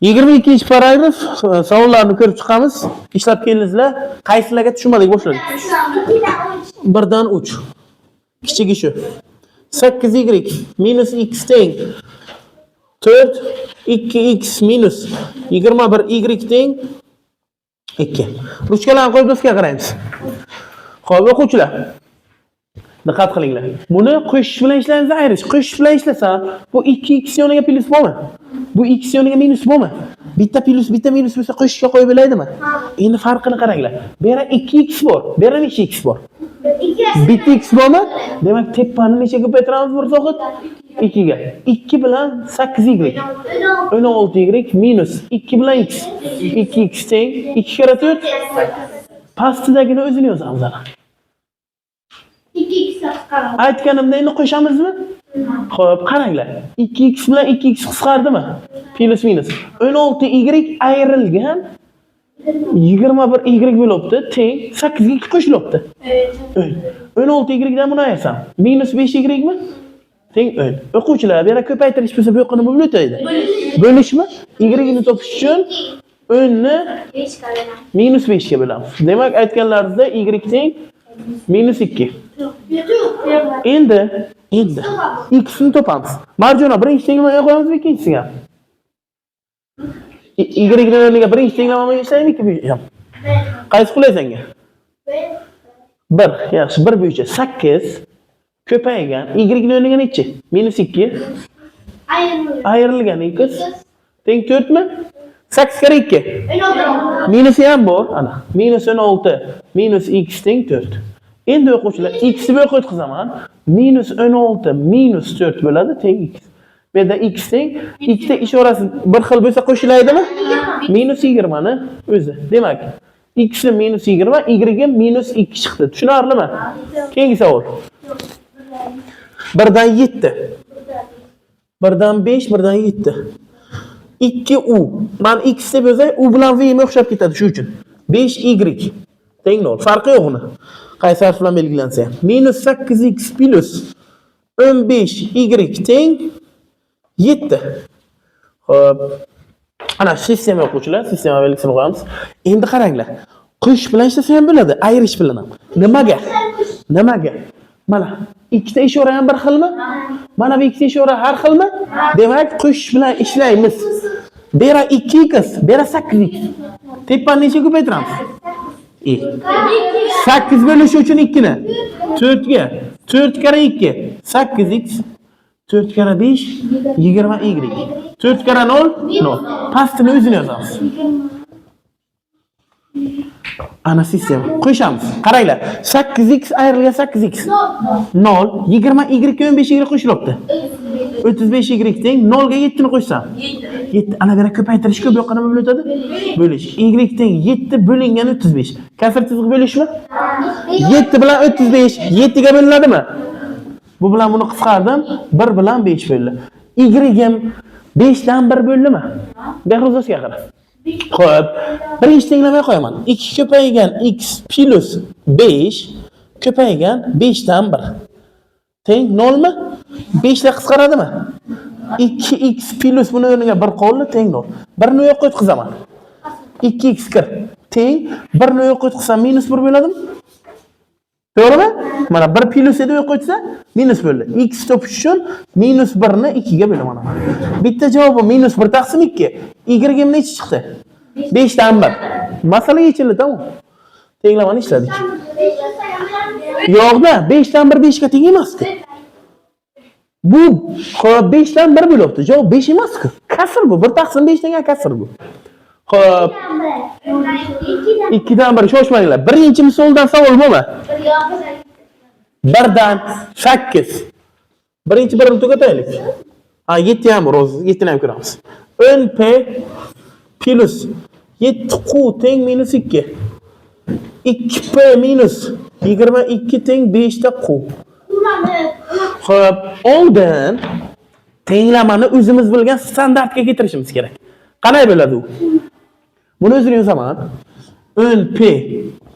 22 paragraf savollarni ko'rib chiqamiz. Ishlab keldingizlar. Qaysilarga tushunmadik, boshladik. 1 dan 3. Kichigi shu. 8y minus x teng 4, 2x minus 21y teng 2. Ruchkalarni qo'yib doskaga qaraymiz. Xo'p, o'quvchilar. Diqqat qilinglar. Buni qo'shish bilan ishlaymiz, ayirish. Qo'shish bilan ishlasam, bu 2x yoniga plyus bormi? Bu x yoniga minus bormi? Bitta plyus, bitta minus bo'lsa, qo'shishga qo'yib bo'ladimi? Endi farqini qaranglar. Bu yerda 2x bor, bu yerda necha x bor? Bitta x bormi? Demak, tepani nechaga ko'paytiramiz, Mirzohid? 2 ga. 2 bilan 8y. 16y minus 2 bilan x. 2x teng 2 karra 4. Pastidagini o'zini yozamiz ana. 2x qisqaradi. Aytganimda endi qo'shamizmi? Xo'p, qaranglar. 2x bilan 2x qisqardimi? Plyus minus. 16y ayrilgan 21y bo'libdi, teng 8 ga 2 qo'shilibdi. Evet. 10. 16y dan buni ayirsam, minus 5y mi? Teng 10. O'quvchilar, bu yerda ko'paytirish bo'lsa, bu yoqqa nima bo'lib o'tadi? Bo'lishmi? Y ni topish uchun 10 ni 5 qaraman. Minus 5 ga bo'lamiz. Demak, aytganlaringizda y teng minus 2. Endi x ni topamiz. Marjona, birinchi tenglamani qo'yamizmi, ikkinchisiga? Y ni o'rniga birinchi tenglamani ishlaymi, ikki bo'yicha? Qaysi qulay senga? 1, yaxshi, 1 bo'yicha 8 ko'paygan y ni o'rniga nechi? Minus 2 ayrilgan x teng 4 mi? 8 karra 2. Minusi ham bor, ana. Minus 16 minus x teng 4. Endi o'quvchilar, x ni bu yoqqa o'tkazaman. Minus 16 minus 4 bo'ladi, teng x. Bu yerda x teng ikkita ishorasi bir xil bo'lsa, qo'shilaydimi? Minus 20 ni o'zi. Demak, x ni minus 20, y ga minus 2 chiqdi. Tushunarlimi? Keyingi savol. 1 dan 7. 1 dan 5, 1 dan 7. 2 u. Man x deb yozay, u bilan v o'xshab ketadi shu uchun. 5 y teng 0. Farqi yo'q uni. Qaysi harf bilan belgilansa ham. Minus 8x plus 15 y teng 7. Xo'p. Ana sistema, o'quvchilar, sistema belgisini qo'yamiz. Endi qaranglar. Qo'shish bilan ishlasa ham bo'ladi, ayirish bilan ham. Nimaga? Nimaga? Mana ikkita ishora ham bir xilmi? Mana bu ikkita ishora har xilmi? Demak, qo'shish bilan ishlaymiz. Bera 2x, bera 8x. Tepani necha ko'paytiramiz? 8 bo'lishi uchun 2 ni 4 ga. 4 karra 2 8x, 4 karra 5 20 y. 4 karra 0 0. Pastini o'zini yozamiz. Ana sistema. Qo'shamiz. Qaranglar. 8x ayrilgan 8x. 0, 20 y ga 15 y qo'shilibdi. 35 y teng 0 ga 7 ni qo'shsam. 7. Ana bu yerda ko'paytirish ko'p, bu yoqqa nima bo'lib o'tadi? Bo'lish. Y teng 7 bo'lingan 35. Kasr chiziq bo'lishmi? 7 bilan 35 7 ga bo'linadimi? Bu bilan buni qisqardim. 1 bilan 5 bo'ldi. Y ham 5 dan 1 bo'ldimi? Behruz, doskaga qara. Xo'p, birinchi tenglamay qo'yaman. 2 ko'paygan x plus 5 ko'paygan 5 dan 1. Teng 0 mi? 5 la qisqaradimi? 2x plus buni o'rniga 1 qoldi, teng 0. 1 ni u yoqqa o'tkazaman. 2x kir. Teng 1 ni u yoqqa o'tkazsam, minus 1 bo'ladimi? To'g'rimi? Mana 1 plyus edi, u yoqqa o'tsa minus bo'ldi. X topish uchun minus 1 ni 2 ga bo'laman. Bitta javobi minus 1 taqsim 2. Y ga necha chiqdi? 5 dan 1. Masala yechildi, tamom. Tenglamani ishladik. Yo'qda, 5 dan 1 5 ga teng emas-ku. Bu, xo'p, 5 dan 1 bo'libdi. Javob 5 emas-ku. Kasr bu. 1 taqsim 5 degan kasr bu. Xo'p, 2 dan 1, shoshmanglar. Birinchi misoldan savol bormi? 1 dan 8. Birinchi birini tugataylik. Ha, 7 ham bor, hozir 7 ni ham ko'ramiz. 10p plus 7q teng minus 2. 2p minus 22 teng 5 ta q. Xo'p, oldin tenglamani o'zimiz bilgan standartga keltirishimiz kerak. Qanday bo'ladi u? Buni o'zini yozaman. 10p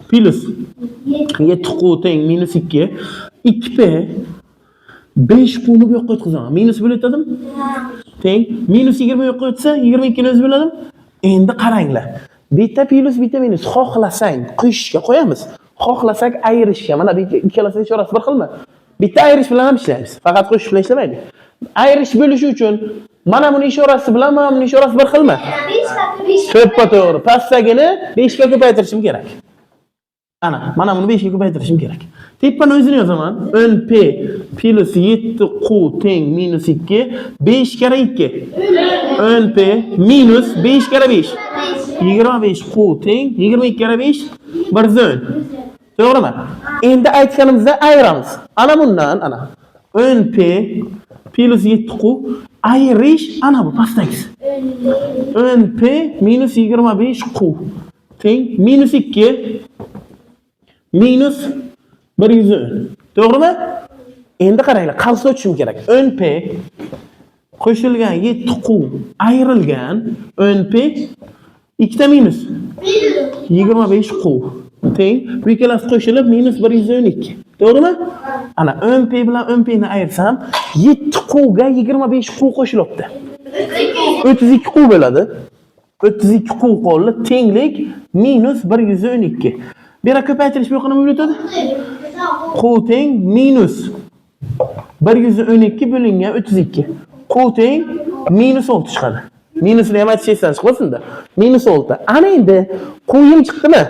plus 7q teng minus 2. 2p 5 qni bu yoqqa o'tkazaman. Minus bo'lib o'tadimi? Teng minus 20 yo'qqa o'tsa 22 ni o'zi bo'ladimi? Endi qaranglar. Bitta plus, bitta minus. Xohlasang qo'shishga qo'yamiz. Xohlasak ayirishga. Mana bu ikkalasini ishorasi bir xilmi? Bitta ayirish bilan ham ishlaymiz. Faqat qo'shish bilan ishlamaydi. Ayirish bo'lishi uchun mana buni ishorasi bilan mana buni ishorasi bir xilmi? To'ppa to'g'ri. Pastdagini 5 ga ko'paytirishim kerak. Ana, mana buni 5 ga ko'paytirishim kerak. Tepani o'zini yozaman. 10p plus 7q teng minus 2, 5 karra 2. 10p minus 5 karra 5. 25q teng 22 karra 5 110. To'g'rimi? Endi aytganimizda ayiramiz. Ana bundan ana 10p plus 7q ayirish ana bu pastdagisi. 10p minus 25q teng minus 2 minus 110. To'g'rimi? Endi qaranglar, qavs ochishim kerak. 10p qo'shilgan 7q ayrilgan 10p ikkita minus 25q teng bu ikkalasi qo'shilib minus 112. To'g'rimi? Ana 10p bilan 10p ni ayirsam 7q ga 25q qo'shilibdi. 32q bo'ladi. 32q qoldi tenglik minus 112. Bu yerga ko'paytirish bu yoqqa nima bo'ladi? Q teng minus 112 bo'lingan 32. Q teng minus 6 chiqadi. Minusni ham aytish esdan chiqmasin-da. Minus 6. Ana endi Q'yim chiqdimi?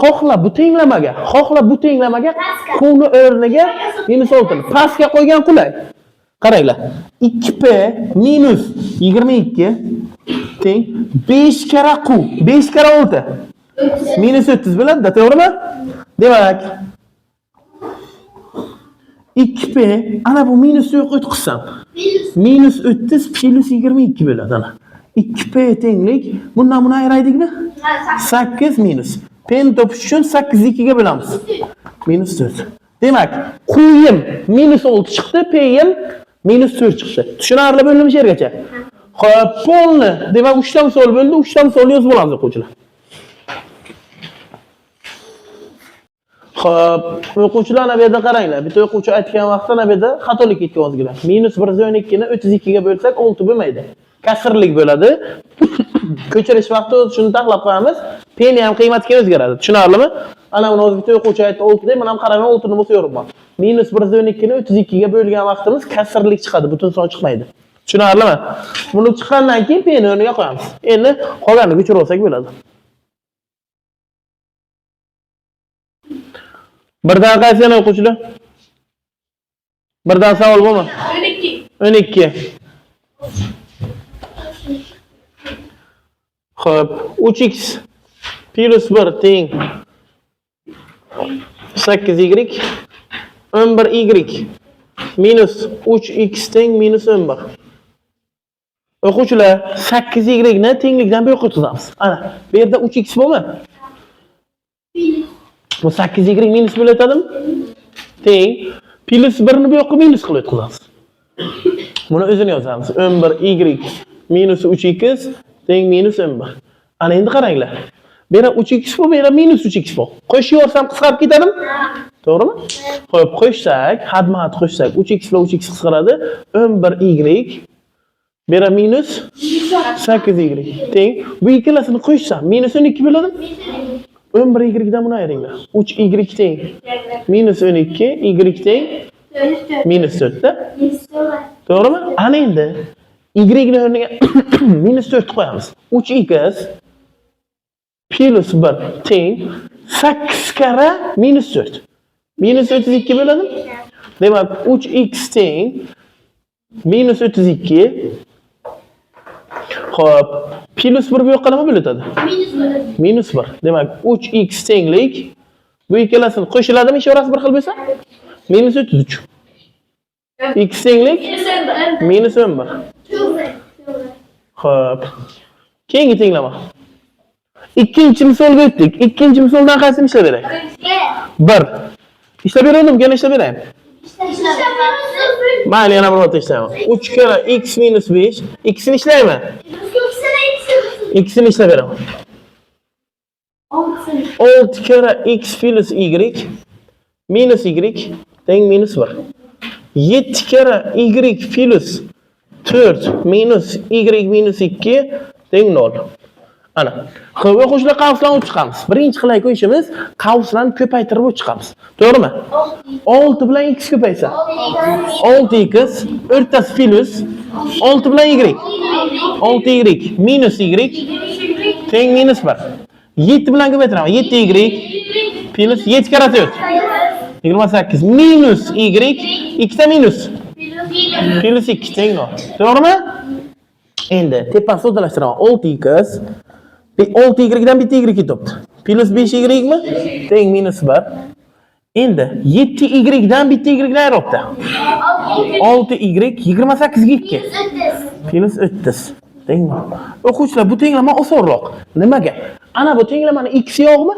Xohla bu tenglamaga, xohla bu tenglamaga Q'ni o'rniga minus 6 ni pastga qo'ygan qulay. Qaranglar. 2p minus 22 teng 5 karra Q, 5 karra 6. Minus 30 bo'ladi-da, to'g'rimi? Demak, 2p ana bu minusni yo'q o'tkazsam minus 30 plus 22 bo'ladi ana. 2p tenglik bundan buni ayiraydikmi? 8 minus. P ni topish uchun 8 2 ga bo'lamiz. Minus 4. Demak, Q'yim minus 6 chiqdi, P'yim minus 4 chiqdi. Tushunarli bo'ldimi shu yergacha? Xo'p, polni, demak 3 ta misol bo'ldi, 3 ta misolni yozib olamiz o'quvchilar. Xo'p, o'quvchilar ana bu yerda qaranglar. Bitta o'quvchi aytgan vaqtda ana bu yerda xatolik ketgan ozgina. Minus 112 ni 32 ga bo'lsak 6 bo'lmaydi. Kasrlik bo'ladi. Ko'chirish vaqti o'zi shuni taxlab qo'yamiz. P ni ham qiymati keyin o'zgaradi. Tushunarlimi? Ana buni o'zi bitta o'quvchi aytdi 6 deb, men ham qaramay 6 ni bo'lsa yoribman. Minus 112 ni 32 ga bo'lgan vaqtimiz kasrlik chiqadi, butun son chiqmaydi. Tushunarlimi? Buni chiqqandan keyin P ni o'rniga qo'yamiz. Endi qolganini ko'chirib olsak bo'ladi. Birdan qaysi yana o'quvchilar? Birdan savol bormi? 12. 12. Xo'p, 3x plus 1 teng 8y 11y minus 3x teng minus 11. O'quvchilar, 8y ni tenglikdan bu yoqqa o'tkazamiz. Ana, bu yerda 3x bormi? Bu 8y minus bo'latadimi? Teng plus 1 ni bu yoqqa minus qilib o'tkazamiz. Buni o'zini yozamiz. 11y minus 3x teng minus 11. Ana endi qaranglar. Bu yerda 3x bu, bu yerda minus 3x bu. Qo'shib yuborsam qisqarib ketadimi? To'g'rimi? Qo'yib qo'shsak, hadma-had qo'shsak 3x bilan 3x qisqaradi. 11y bu yerda minus 8y teng. Bu ikkalasini qo'shsam minus 12 bo'ladimi? 11y dan buni ayiringlar. 3y teng minus 12, y teng minus 4 da. To'g'rimi? Ana endi y ni o'rniga minus 4 qo'yamiz. 3x plus 1 teng 8 karra minus 4. Minus 32 bo'ladimi? Demak, 3x teng minus 32. Xo'p, plus 1 bu yoqqa nima bo'ladi? Minus 1. Demak, 3x tenglik bu ikkalasini qo'shiladimi ishorasi bir xil bo'lsa? Minus 33. X tenglik minus 11. Xo'p. Keyingi tenglama. Ikkinchi misolga o'tdik. Ikkinchi misoldan qaysini ishlab beray? 1. Ishlab beraymi? Yana ishlab beraymi? Mayli, yana bir marta ishlayman. 3 karra x minus 5. Ikkisini ishlayman. Ikkisini ishlab beraman. 6 karra x plus y minus y teng minus 1. 7 karra y plus 4 minus y minus 2 teng 0. Ana. Xo'p, o'quvchilar qavslarni o'chib chiqamiz. Birinchi qilayotgan ishimiz qavslarni ko'paytirib o'chib chiqamiz. To'g'rimi? 6 bilan x ko'paysa 6x o'rtasi plus 6 bilan y 6y minus y teng minus 1. 7 bilan ko'paytiraman. 7y plus 7 karra 4 28 minus y ikkita minus plus 2 teng 0. To'g'rimi? Endi tepasini soddalashtiraman. 6x 6y dan bitta y ketibdi. Plus 5y mi? Teng minus 1. Endi 7y dan bitta y dan ayiribdi. 6y 28 ga 2 plus 30 teng 0. O'quvchilar, bu tenglama osonroq. Nimaga? Ana bu tenglamani x yo'qmi?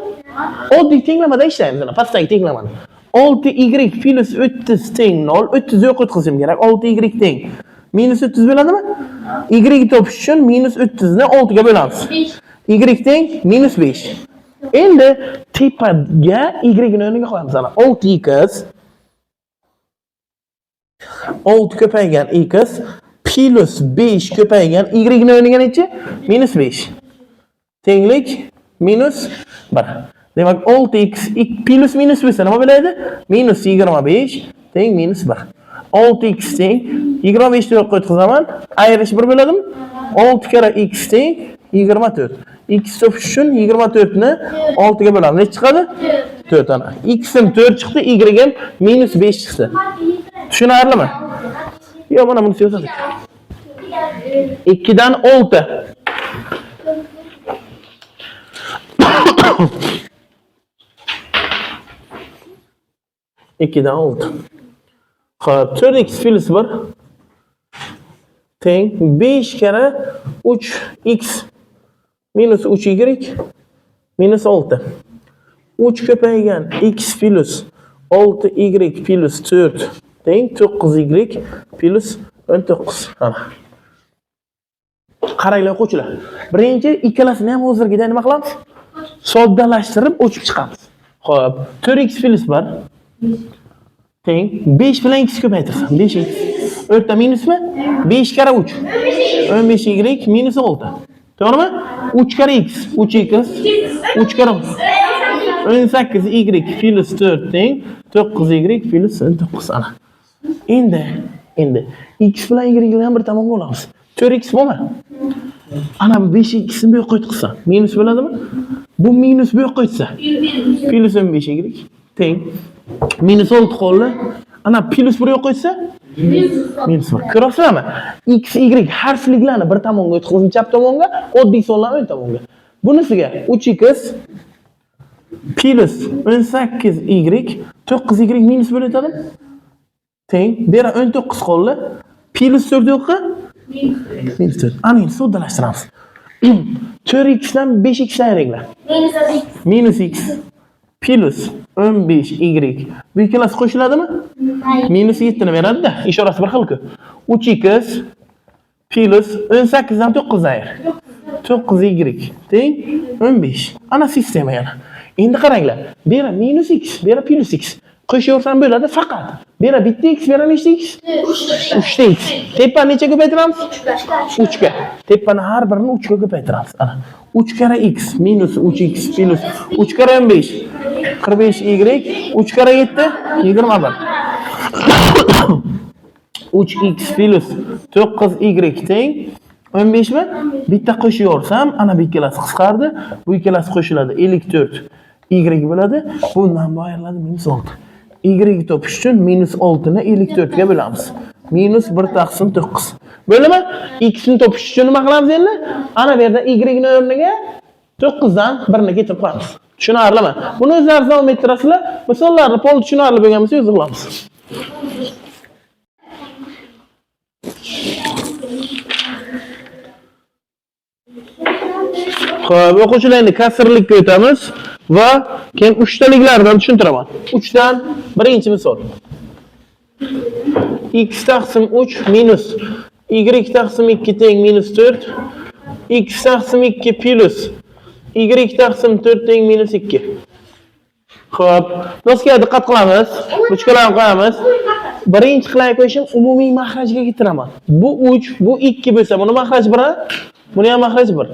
Oddiy tenglamada ishlaymiz, ana pastdagi tenglamani. 6y plus 30 teng 0. 30 yo'q o'tkazishim kerak. 6y teng minus 30 bo'ladimi? Y topish uchun minus 30 ni 6 ga bo'lamiz. Y teng minus 5. Endi tepaga y ni o'rniga qo'yamiz. Ana 6x 6 ko'paygan x plus 5 ko'paygan y ni o'rniga necha? Minus 5. Tenglik minus 1. Demak 6x plus minus bo'lsa nima bo'ladi? Minus 25 teng minus 1. 6x teng 25 ni yo'qqa o'tkazaman. Ayirish 1 bo'ladimi? 6 karra x teng 24. X topish uchun 24 ni 6 ga bo'lamiz. Necha chiqadi? 4 ana. X im 4 chiqdi, y im minus 5 chiqdi. Tushunarlimi? Yo'q, mana buni yozdik. 2 dan 6. 2 dan 6. Xo'p, 4x plus 1 teng 5 karra 3x minus 3y minus 6. 3 ko'paygan x plus 6y plus 4 teng 9y plus 19. Mana. Qaranglar o'quvchilar. Birinchi ikkalasini ham hozirgiday nima qilamiz? Soddalashtirib o'chib chiqamiz. Xo'p, 4x plus 1 teng 5 bilan x ko'paytirsam 5x o'rta minusmi? 5 karra 3 15y minus 6. To'g'rimi? 3 karra x 3x 3 karra 18y plus 4 teng 9y plus 19. Ana. Endi x bilan y bilan bir tomonga olamiz. 4x bormi? Ana bu 5x ni bu yoqqa o'tkazsam minus bo'ladimi? Bu minus bu yoqqa o'tsa plus 15y teng minus 6 qoldi. Ana plus 1 yo'q qo'ysa minus 1. Ko'rasizlarmi? X, Y harfliklarni bir tomonga o'tkazib chap tomonga, oddiy sonlarni o'ng tomonga. Bunisiga 3x plus 18y 9y minus 1 o'tadimi? Teng. Bu yerda 19 qoldi. Plus 4 yo'qqa minus 4. Ana endi soddalashtiramiz. 4x dan 5x dan ayringlar. Minus x plus 15y. Bu ikkalasi qo'shiladimi? Minus 7 ni beradi-da. Ishorasi bir xil-ku. 3x plus 18 dan 9 ayir. 9y teng 15. Ana sistema yana. Endi qaranglar. Bu yerda minus x, bu yerda plus x. Qo'shaversam bo'ladi faqat. Bu yerda bitta x, bu yerda nechta x? 3 ta x. Tepani necha ko'paytiramiz? 3 ga. Tepani har birini 3 ga ko'paytiramiz. Ana 3 karra x minus 3x plus 3 karra 15 45y 3 karra 7 21. 3x plus 9y teng 15 mi? Bitta qo'shaversam, ana bu ikkalasi qisqardi. Bu ikkalasi qo'shiladi. 54 y bo'ladi. Bundan bu ayriladi minus 6. Y topish uchun minus 6 ni 54 ga bo'lamiz. Minus 1 taqsim 9. Bo'ladimi? X ni topish uchun nima qilamiz endi? Ana bu yerda y ni o'rniga 9 dan 1 ni ketirib qo'yamiz. Tushunarlimi? Buni o'zlaringiz davom ettirasizlar. Misollarni pol tushunarli bo'lgan bo'lsa o'zi qilamiz. Xo'p, o'quvchilar endi kasrlikka o'tamiz va keyin uchtaliklardan tushuntiraman. 3 dan birinchi misol. X taqsim 3 minus y taqsim 2 teng minus 4 x taqsim 2 plus y taqsim 4 teng minus 2. Xo'p, doskaga diqqat qilamiz. Ruchkalarni qo'yamiz. Birinchi qilay qo'yishim, umumiy mahrajga keltiraman. Bu 3, bu 2 bo'lsa, buni mahraj 1, buni ham mahraj 1.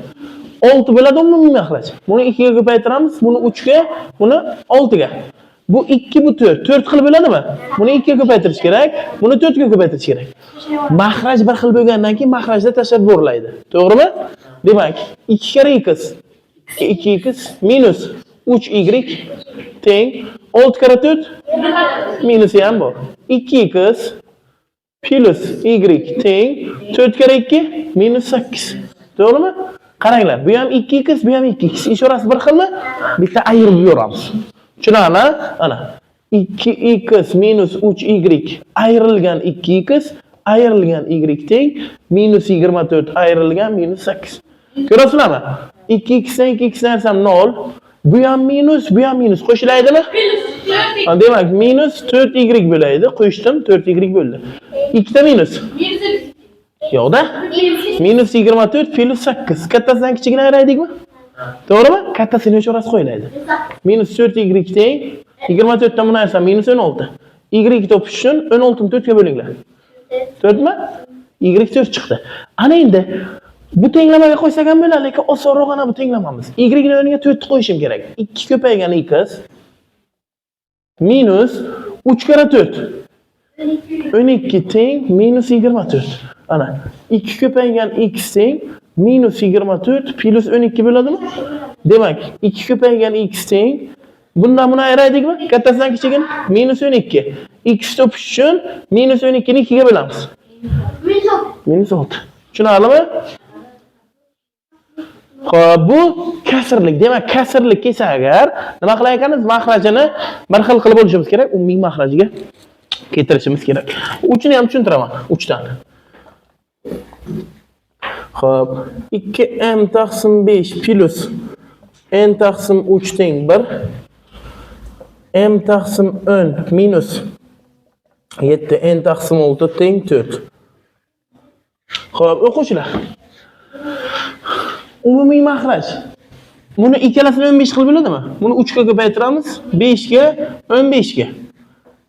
6 bo'ladi umumiy mahraj. Buni 2 ga ko'paytiramiz, buni 3 ga, buni 6 ga. Bu 2, bu 4. 4 xil bo'ladimi? Buni 2 ga ko'paytirish kerak, buni 4 ga ko'paytirish kerak. Mahraj bir xil bo'lgandan keyin mahrajda tashlab bo'riladi. To'g'rimi? Demak, 2 karra x 2x minus 3y teng 6 karra 4, minusi ham bor. 2x plus y teng 4 karra 2 minus 8. To'g'rimi? Qaranglar, bu ham 2x, bu ham 2x. Ishorasi bir xilmi? Bitta ayirib yuboramiz. Tushunarli? Ana. 2x minus 3y ayrilgan 2x ayrilgan y teng minus 24 ayrilgan minus 8. Ko'rasizlarmi? 2x dan 2x dan ayırsam 0. Bu ham minus, bu ham minus. Qo'shilaydimi? Plus 4. Demak, minus 4y bo'ladi. Qo'shdim, 4y bo'ldi. Ikkita minus. Yo'q-da. Minus 24 plus 8. Kattasidan kichigini ayiraydikmi? To'g'rimi? Kattasini ishorasi qo'yiladi. Minus 4y teng 24 dan buni ayirsam minus 16. Y topish uchun 16 ni 4 ga bo'linglar. 4 mi? Y 4 chiqdi. Ana endi bu tenglamaga qo'ysak ham bo'ladi, lekin osonroq ana bu tenglamamiz. Y ni o'rniga 4 ni qo'yishim kerak. 2 ko'paygan x minus 3 karra 4 12 teng minus 24. Ana 2 ko'paygan x teng minus 24 plus 12 bo'ladimi? Demak, 2 ko'paygan x teng, bundan buni ayiraydikmi? Kattasidan kichigini minus 12. X topish uchun minus 12 ni 2 ga bo'lamiz. Minus 6. Tushunarlimi? Xo'p, bu kasrlik. Demak, kasrlik kelsa agar nima qilar ekanmiz? Mahrajini bir xil qilib olishimiz kerak, umumiy mahrajiga keltirishimiz kerak. Uchini ham tushuntiraman, 3dan. Xo'p, 2m taqsim 5 plus n taqsim 3 teng 1. M taqsim 10 minus 7 n taqsim 6 teng 4. Xo'p, o'quvchilar. Umumiy mahraj. Buni ikkalasini 15 qilib bo'ladimi? Buni 3 ga ko'paytiramiz, 5 ga, 15 ga.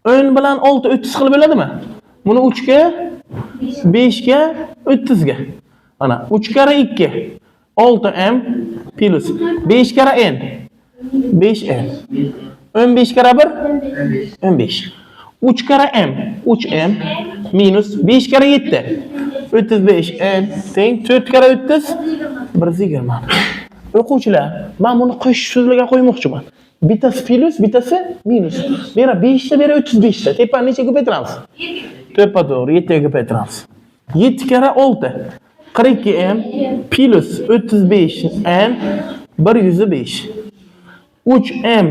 10 bilan 6 30 qilib bo'ladimi? Buni 3 ga, 5 ga, 30 ga. Mana 3 karra 2 6m plus 5 karra n 5n 15 karra 1 15. 3 karra m 3m minus 5 karra 7 35n teng 4 karra 30 120. O'quvchilar, men buni qo'shish so'zlarga qo'ymoqchiman. Bittasi plus, bittasi minus. Bu yerda 5 ta, bu yerda 35 ta. Tepani necha ko'paytiramiz? To'ppa to'g'ri, 7 ga ko'paytiramiz. 7 karra 6 42m plus 35n 105. 3m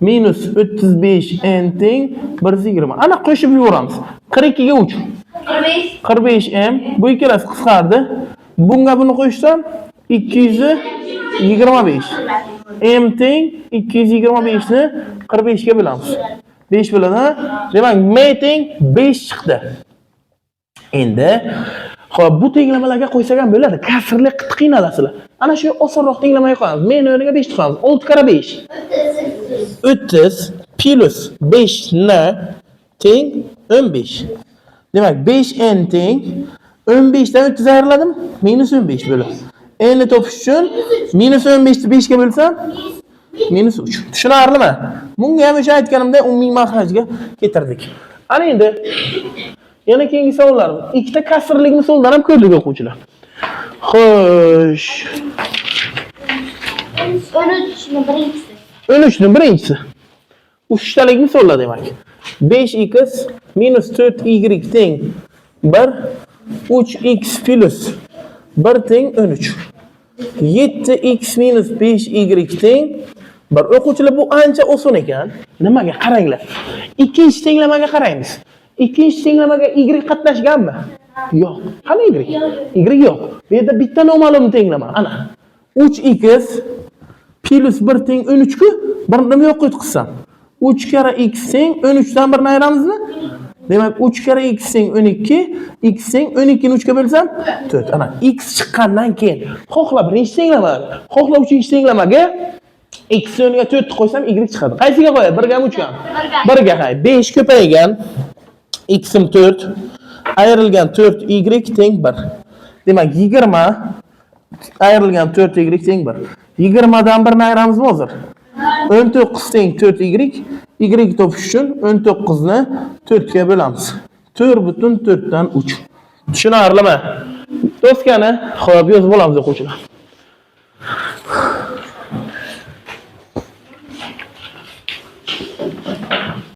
minus 35n teng 120. Ana qo'shib yuboramiz. 42 ga 3 45m, bu ikkalasi qisqardi. Bunga buni qo'shsam 225. M teng 225 ni 45 ga bo'lamiz. 5 bo'ladi, ha? Demak, m teng 5 chiqdi. Endi xo'p, bu tenglamalarga qo'ysak ham bo'ladi. Kasrli qattiq qiynalasizlar. Ana shu osonroq tenglamaga qo'yamiz. M ni o'rniga 5 qo'yamiz. 6 karra 5 30 plus 5 n teng 15. Demak, 5n teng 15 dan 30 ayriladimi? Minus 15 bo'ladi. N ni topish uchun minus 15 ni 5 ga bo'lsam minus 3. Tushunarlimi? Bunga ham o'sha aytganimda umumiy mahrajga keltirdik. Ana endi yana keyingi savollarimiz. Ikkita kasrlik misoldan ham ko'rdik, o'quvchilar. Xo'sh. 13ni birinchisi. 13 ning birinchisi. Uchtalik misollar demak. 5x minus 4y teng 1, 3x plus 1 teng 13. 7x minus 5y teng 1. O'quvchilar, bu ancha oson ekan. Nimaga? Qaranglar. Ikkinchi tenglamaga qaraymiz. Ikkinchi tenglamaga y qatnashganmi? Yo'q. Qani y? Y yo'q. Bu yerda bitta noma'lum tenglama. Ana. 3x plus 1 teng 13 ku, birni yo'q o'tkazsam. 3 karra x teng 13 dan 1 ni ayıramizmi? Demak, 3 karra x teng 12, x teng 12 ni 3 ga bo'lsam 4. Ana x chiqqandan keyin xohla birinchi tenglama, xohla uchinchi tenglamaga x o'rniga 4 qo'ysam y chiqadi. Qaysiga qo'yadi? 1 gami, 3 gami? 1 ga. Hay, 5 ko'paygan X'im 4 ayrilgan 4 y teng 1. Demak, 20 ayrilgan 4 y teng 1. 20 dan 1 ni ayıramızmi hozir? 19 teng 4 y. Y topish uchun 19 ni 4 ga bo'lamiz. 4,4 dan 3. Tushunarlimi? Doskani xo'p yozib olamiz, o'quvchilar.